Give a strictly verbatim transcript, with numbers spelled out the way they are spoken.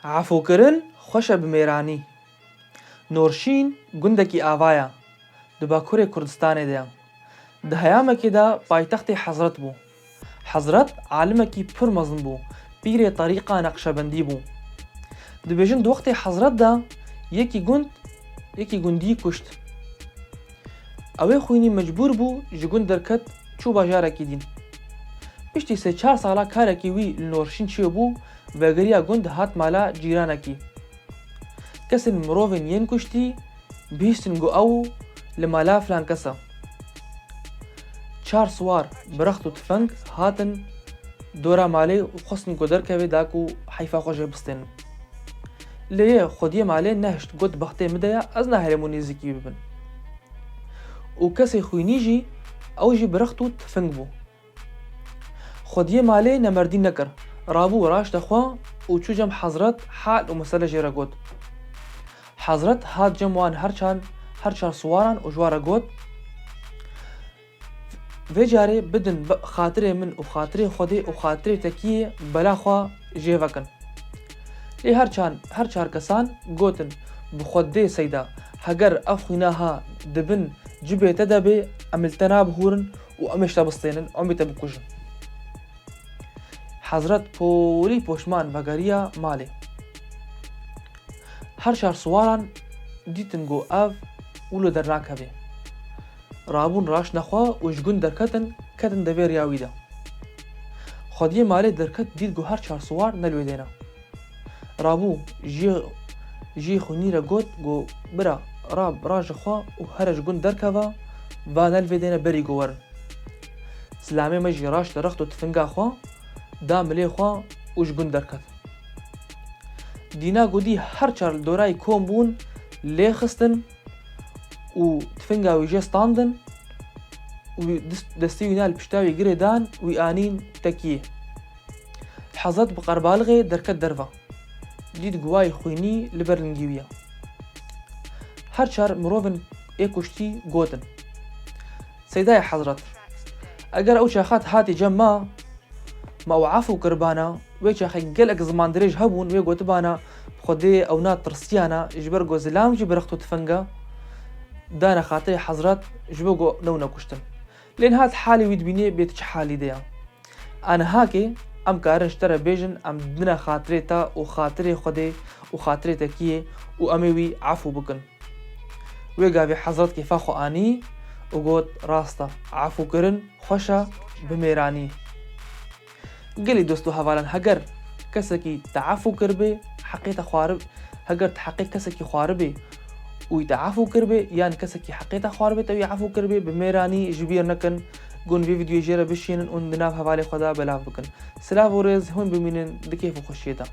Efûkirin xweş e bi mêranî. Norşîn gundekî ava ye. Di Bakurê Kurdistanê de ye. Di heyamekê de paytextê Hezret bû. Hezret alimekî pir mezin bû, pîrê terîqa Neqşebendî bû. Dibêjin di wextê Hezret de yekî gund, yekî gundî kuşt. Ew ê xwînî mecbûr bû ji gund derket, çû bajarekî dîn. Piştî sê çar sala karekî wî li Norşîn çêbû, vegeriya gund hat mala cîranekî. Kesên mirovên yên kuştî bihîstin ku ew li mala filan kes e. Çar siwar bi rext û tifeng hatin dora malê û xwestin ku derkeve da ku heyfa xwe jê bistênin. Lê yê xwediyê malê nehişt, got, bextê min de ye, ez naherêm û nêzîkî wî bibin. Û kesê xwînî jî, ew jî bi rext û tifeng bû. Xwediyê malê nemerdî nekir. Rabû raşte xwe û çû cem Hezret hal û mesele jê re got. Hezret hat cem wan her çar, her çar siwaran û ji wan re got, vê carê bidin be-, xatirê min û xatirê Xwedê û xatirê tekiyê bela xwe jê vekin. Lê her çar, her çar kesan gotin, bi Xwedê Seyda, heger ev xwîna ha di bin cibê te de bê, em li te nabihûrin û em ê ji te bistênin, em ê te bikujin. Hezret polî poşman vegeriya malê. Her çar siwaran dîtin ku ev wilo dernakeve. Rabûn raştine xwe û ji gund derketin, ketin devê riya wî de. Xwediyê malê derket, dît ku her çar siwar ne li wê dê ne. Rabû jê, jê xwînî re got ku, bira, ra, raje xwe û here ji gund derkeve, va ne li vê dê ne, berî ku werin. Silamê me jî raşt li rext û tifinga xwe, da milê xwe û ji gund derket. Dîna ku dî her çar li dorayî kom bûn, lê xistin û tifinga wî jê standin û dist-, destê wî na li pişta wî girê dan, wî anîn tekiyê. Hezret bi qerbalixê derket derve. Dît guwayî xwînî li ber lingî wî ye. Her çar mirovên ê kuştî gotin, Seydayê Hezret, eger ew çaxat hatî cem me, me ew efû kiribana, wê çaxê gelek ziman dirêj hebûn, wê gotibana, bi Xwedê ew na tirsiyana, ji ber ku zilam jî bi rext û tifenga dane xatirê Hezret, ji bo ku newne kuştin. Lê niha di halê wî dibînê bê tu çi halî de ye. A nihakê em karin ji te re bêjin, em dine xatirê te û xatirê Xwedê û xatirê tekiyê û em ê wî efû bikin. Wê gavê Hezret kêfa xwe anî û got, rast e, efûkirin xweş e bi mêranî. Gelî dost û hevalan, heger kesekî te efû kiribê, heqê te xwarib-, heger te heqê kesekî xwaribê û te efû kiribê, yan kesekî heqê te xwaribê, te wî efû kiribê, bi mêranî ji bîr nekin, gun vê vîdyoyê jê re bişînin û di nav hevalê xwe de belav bikin. Silav û rêz, hûn bimînin di kêf û xweşiyê de.